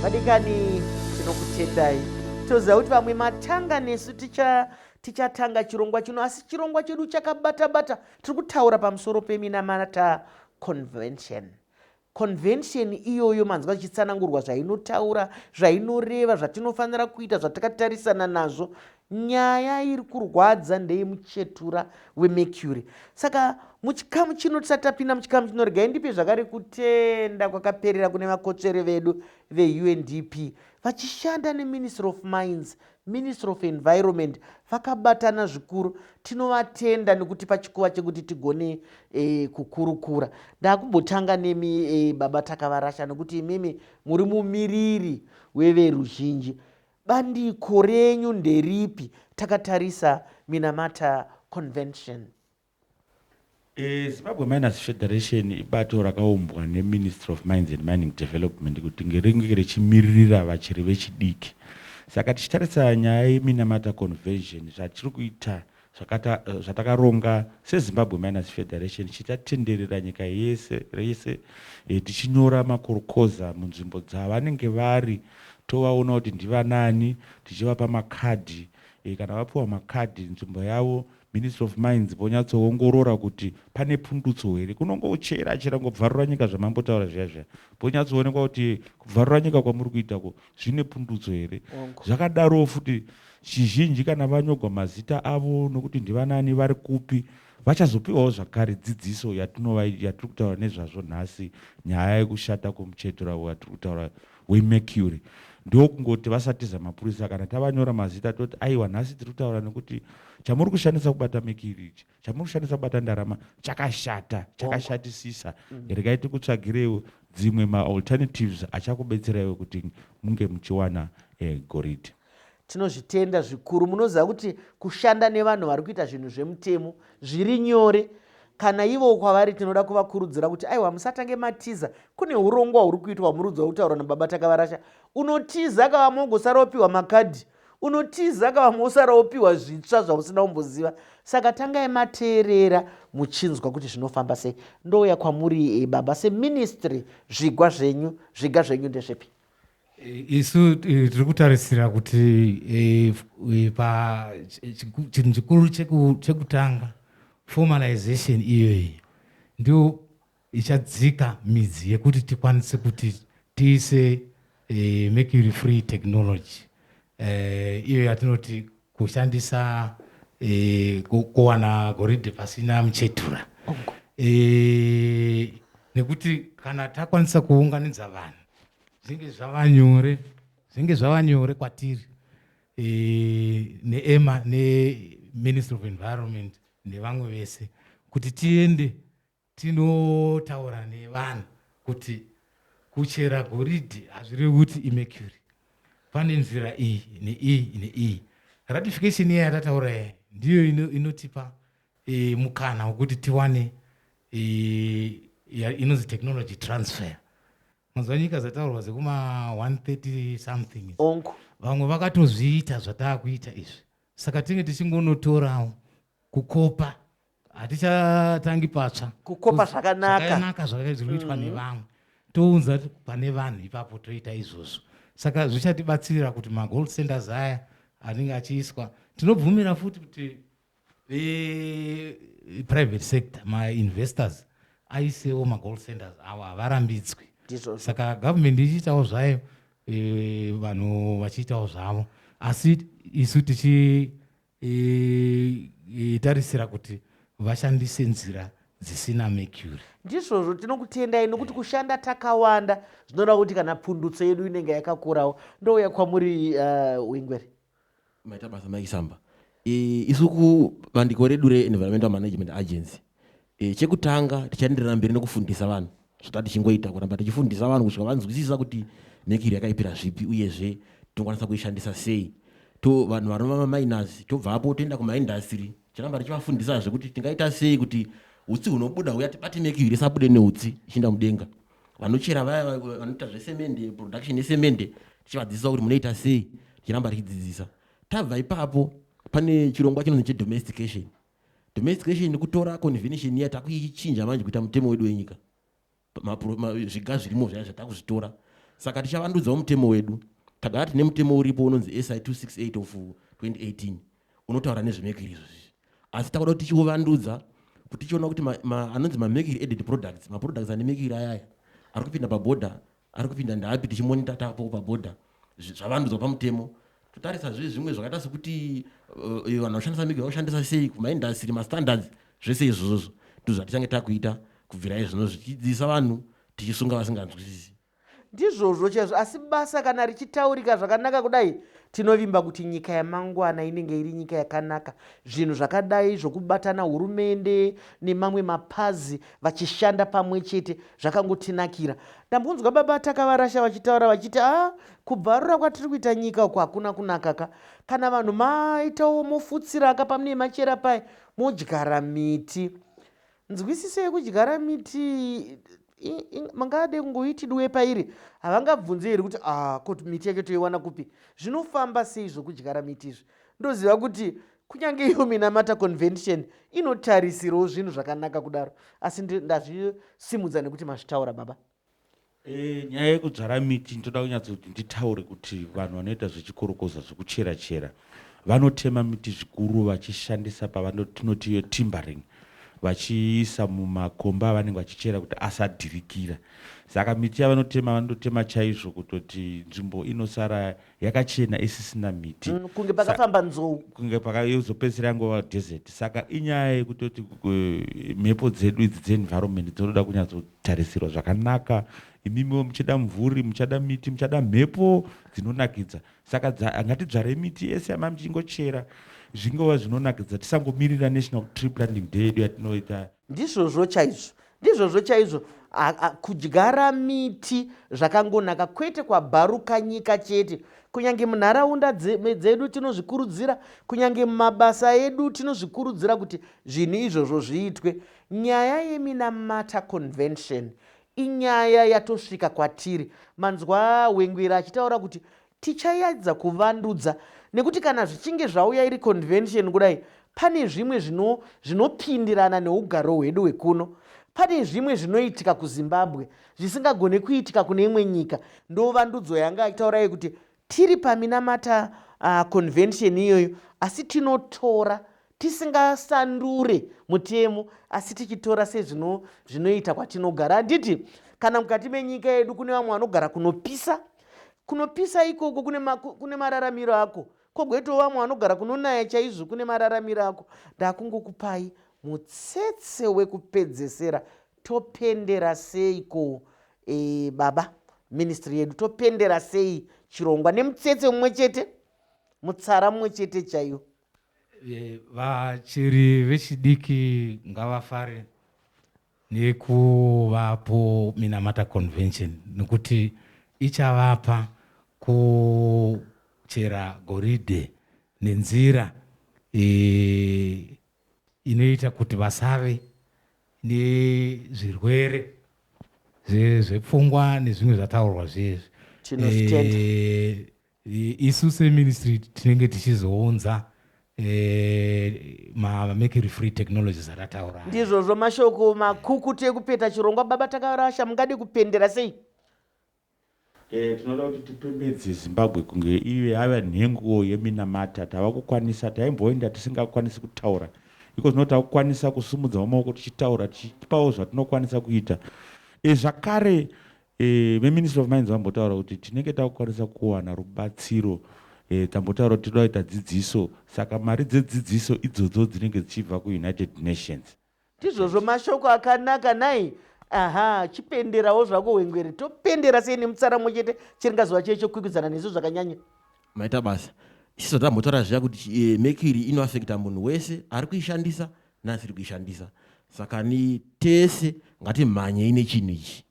Vadikani, tinokutendai. Toziva kuti vamwe matanga nesu tichatanga chirongwa chino, asi chirongwa chedu chakabata-bata. Tiri kutaura pamusoro peMinamata Convention. Convention iyoyo manzwa zvichitsanangurwa zvainotaura, zvainoreva, zvatinofanira kuita, zvatakatarisana nazvo. Nyaya iri kurwadza ndeyemuchetura wemercury. Saka muchikamu chino, tisati tapinda muchikamu chino, regai ndipe zvakare kutenda kwakaperera kune vakotsveri vedu veUNDP vachishanda neMinistry of Mines, Ministry of Environment, vakabatana zvikuru. Tinovatenda nekutipa chikuva chekuti tigone kukurukura. Ndakumbotanga nemi baba Takavarasha, nekuti imimi muri mumiriri weveruzhinji. Bandiko renyu nderipi takatarisa Minamata Convention? Zimbabwe Miners Federation ibato rakaumbwa neMinistry of Mines and Mining Development kuti ringe richimiririra vacheri vechidiki. Saka tichitarisa nyaya yeMinamata Convention, zvatiri kuita, zvatakaronga seZimbabwe Miners Federation, chichatenderera nyika yese yese tichinyora makorokoza munzvimbo dzavanenge vari, tovaona kuti ndivanani, tichivapa makadhi. Kana vapiwa makadhi, nzvimbo yavo, Ministry of Mines vonyatsoongorora kuti pane pundutso here. Kunongochera chera, ngobvarura nyika zvamambotaura zviya zviya, ponyatsoonekwa kuti kubvarura nyika kwamuri kuitako zvine pundutso here. Zvakadarowo futi chizhinji, kana vanyorwa mazita avo nokuti ndivanani, vari kupi, vachazopiwawo zvakare dzidziso yatiri kutaura nezvazvo nhasi, nyaya yekushata kwemuchetura watiri kutaura wemercury. Ndokungoti vasatiza mapurisa. Kana tavanyora mazita, toti aiwa, nhasi tiri kutaura nekuti chamuri kushandisa kubata mercury ichi, chamuri kushandisa kubata ndarama chakashata, chakashatisisa. Regai tikutsvagirewo dzimwe maalternatives achakubetseraiwo kuti munge muchiwana goridhe. Tinozvitenda zvikuru. Munoziva kuti kushanda nevanhu vari kuita zvinhu zvemutemo zviri nyore. Kana ivo kwavari, tinoda kuvakurudzira kuti aiwa, musatange matiza. Kune urongwa huri kuitwa murudzi wakutaurwa nababa Takavarasha. Unotiza kavamwe ugosara wopiwa makadhi, unotiza kavamwe usara wopiwa zvitsva zvausina kumboziva. Saka tangai mateerera muchinzwa kuti zvinofamba sei. Ndouya kwamuri baba, seministry, zvigwa zvenyu, zviga zvenyu ndezvepi? Isu tiri kutarisira kuti pa chinhu chikuru chekutanga, formalization iyoyi ndio ichadzika midzi yekuti tikwanise kuti tiise mercury free technology, iyo yatinoti kushandisa kuwana goridhe pasina muchetura, nekuti kana takwanisa kuunganidza vanhu, zvinge zvava nyore kwatiri neEMA neMinistry of Environment nevamwe vese kuti tiende tinotaura nevanhu kuti kuchera goridhe hazvirevi kuti imercury, pane nzira iyi neiyi neiyi. Ratification iya yatataura iya ndiyo inotipa mukana wekuti tiwane inonzi technology transfer. Mazuva nyika dzataurwa dzekuma 130 something, vamwe vakatozviita zvataakuita izvi. Saka tinge tichingonotorawo kukopa, hatichatangi patsva. Kukopa zvakanaka. Zvakanaka zviri kuitwa nevamwe, tounza pane vanhu ipapo, toita izvozvo. Saka zvichatibatsira kuti magold centers aya anenge achiiswa, tinobvumira futi kuti private sector, mainvestors aisewo magold centers avo, havarambidzwi. Saka government ichiitawo zvayo, vanhu vachiitawo zvavo, asi isu tichitarisira kuti vashandise nzira dzisina mercury. Ndizvozvo, tinokutendai nokuti kushanda takawanda zvinoda kuti kana pundutso yedu inenge yakakurawo. Ndouya kwamuri, Wingwere. Maita basa, Maisamba. Isu kubandiko redu reEnvironmental Management Agency, chekutanga tichaenderera mberi nekufundisa vanhu zvata tichingoita, kuramba tichifundisa vanhu kusvika vanzwisisa kuti mercury yakaipira zvipi, uyezve tinokwanisa kuishandisa sei. To vanhu vanova maminers, tobvapo toenda kumaindustry, tichiramba tichivafundisazve kuti tingaita sei kuti utsi hunobuda huya tibate mercury, isabude neutsi ichienda mudenga. Vanochera vaya, vanoita zvesemende, production yesemende, tichivadzidzisa kuti munoita sei, tichiramba tichidzidzisa. Tabva ipapo, pane chirongwa chinonzi chedomestication. Domestication kutora convention iya, takuichinja manje kuita mutemo wedu wenyika. Zviga zvirimo zvaya zvatakuzvitora. Saka tichavandudzawo mutemo wedu. Tagara tine mutemo uripo unonzi SI 268 of 2018 unotaura nezvemercury izvozvi, asi takuda kuti tichiuvandudza kuti tichiona kuti anonzi mamercury added products, maproducts ane mercury ayaya ari kupinda pabhodha, ari kupinda ndaapi, tichimonita tapo pabhodha. Zvavandudzwa pamutemo. Totarisa zve zvimwe zvakaita sekuti vanhu vanoshandisa mercury vanoshandisa sei kumaindustry, mastandards, zvese izvozvo ndizvo zvatichange takuita kubvira izvino, zvichidzidzisa vanhu, tichisunga vasinganzwisisi. Ndizvozvo chaizvo. Asi basa kana richitaurika zvakanaka kudai, tinovimba kuti nyika yamangwana inenge iri nyika yakanaka. Zvinhu zvakadai zvokubatana hurumende nemamwe mapazi vachishanda pamwe chete zvakangotinakira. Ndambonzwa baba Takavarasha vachitaura vachiti, a kubvarura kwatiri kuita nyika uku hakuna kunaka ka. Kana vanhu maitawo mofutsiraka pamunee machera paye, modyara miti. Nzwisiso yekudyara miti mangade kungoiti duwe pairi, havangabvunze here kuti ah, ko miti yacho toiwana kupi? Zvinofamba sei zvokudyara miti izvi? Ndoziva kuti kunyange iyo Minamata Convention inotarisirawo zvinhu zvakanaka kudaro, asi ndazvisimudza nekuti mazvitaura baba. Nyaya yekudzvara miti ndoda kunyatsoti nditaure kuti vanhu vanoita zvechikorokoza zvekuchera chera vanotema miti zvikuru vachishandisa pavanoti iyo timbering, vachiisa mumakomba avanenge vachichera kuti asadhirikira. Saka miti yavanotema vanototema chaizvo kutoti nzvimbo inosara yakachena isisina miti. Kunge pakafamba nzou. Kunge pakazopedzisira yangova desert. Saka inyaya yekutoti mhepo dzedu idzi dzeenvironment dzinoda kunyatsotarisirwa zvakanaka. Imimiwo muchida mvuri, muchada miti, muchada mhepo dzinonakidza. Saka ngatidzvare miti yese yamai muchingochera, zvingova zvinonakidza, tisangomirira National Tree Planting Day yedu yatinoita. Ndizvozvo chaizvo, ndizvozvo chaizvo. Kudyara miti zvakangonaka, kwete kwabharuka nyika chete. Kunyange munharaunda dzedu tinozvikurudzira, kunyange mumabasa edu tinozvikurudzira kuti zvinhu izvozvo zviitwe. Nyaya yeMinamata Convention inyaya yatosvika kwatiri. Manzwa Wengwera achitaura kuti tichaedza kuvandudza, nekuti kana zvichinge zvauya iri convention kudai, pane zvimwe zvinopindirana neugaro hwedu hwekuno. Pane zvimwe zvinoitika kuZimbabwe zvisingagone kuitika kune imwe nyika. Ndo vandudzo yanga achitaura yekuti tiri paMinamata Convention iyoyo, asi tinotora tisingasandure mutemo, asi tichitora sezvinoita kwatinogara. Handiti kana mukati menyika yedu kune vamwe vanogara kunopisa, kunopisa ikoko kune mararamiro ako, kogoitawo vamwe vanogara kunonaya chaizvo kune mararamiro ako. Ndakungokupai mutsetse wekupedzesera. Topendera seiko baba ministry yedu, topendera sei chirongwa nemutsetse mumwe chete, mutsara mumwe chete chaiwo? Vacheri vechidiki ngavafare nekuvapo Minamata Convention, nekuti ichavapa kuchera goridhe nenzira inoita kuti vasave nezvirwere zvepfungwa nezvimwe zvataurwa zvezvi. Tinozvitenda. Isu seministry tinenge tichizounza mamercury free technologies atataura. Ndizvozvo, mashoko makukutu ekupeta chirongwa. Baba Takavarasha, mungade kupendera sei? Tinoda kuti tipembedze Zimbabwe kunge ive yava nhengo yeMinamata. Tava kukwanisa, taimboenda tisingakwanisi kutaura, iko zvino takukwanisa kusumudza maoko tichitaura, tichipawo zvatinokwanisa kuita. Zvakare veMinistry of Mines vambotaura kuti tinenge takukwanisa kuwana rubatsiro. Tambotaura kuti toda kuita dzidziso, saka mari dzedzidziso idzodzo dzinenge dzichibva kuUnited Nations. Ndizvozvo, mashoko akanaka nai. Aha, chipenderawo zvako Wengwere. Topendera sei nemutsara mumwe chete chiringazuva chee chokwikwidzana nesu zvakanyanya? Maita basa. Isu zvatambotaura zviya kuti mercury inoafekta munhu wese ari kuishandisa neasiri kuishandisa, saka ni tese ngatimhanyei nechinhu ichi.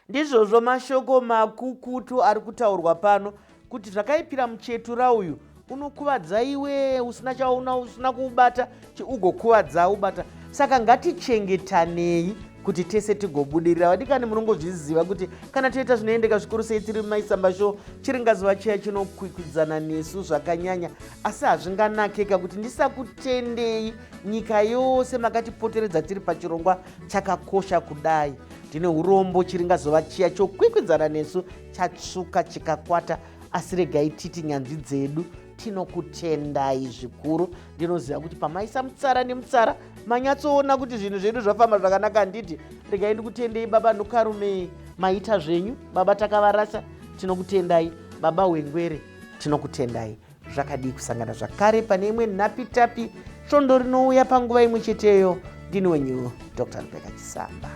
Ndizvozvo, mashoko makukutu ari kutaurwa pano kuti zvakaipira muchetura uyu unokuvadza iwe usina chauna, usina kuubata, ugokuvadza ubata. Saka ngatichengetanei kuti tese tigobudirira. Vadikani, munongozviziva kuti kana toita zvinoendeka zvikuru sei tiri muMaisamba Show, chiringazuva chiya chinokwikwidzana nesu zvakanyanya, asi hazvinganakeka kuti ndisakutendei nyika yose makatipoteredza tiri pachirongwa chakakosha kudai. Ndine urombo chiringazova chiya chokwikwidzana nesu chatsvuka chikakwata, asi regai titi nyanzvi dzedu tinokutendai zvikuru. Ndinoziva kuti pamaisa mutsara nemutsara manyatsoona kuti zvinhu zvedu zvafamba zvakanaka, handiti? Regai ndikutendei baba Nhukarume, maita zvenyu. Baba Takavarasa, tinokutendai. Baba Wengwere, tinokutendai. Zvakadii kusangana zvakare pane imwe nhapitapi svondo rinouya panguva imwe cheteyo. Ndini wenyu Dr Rebecca Chisamba.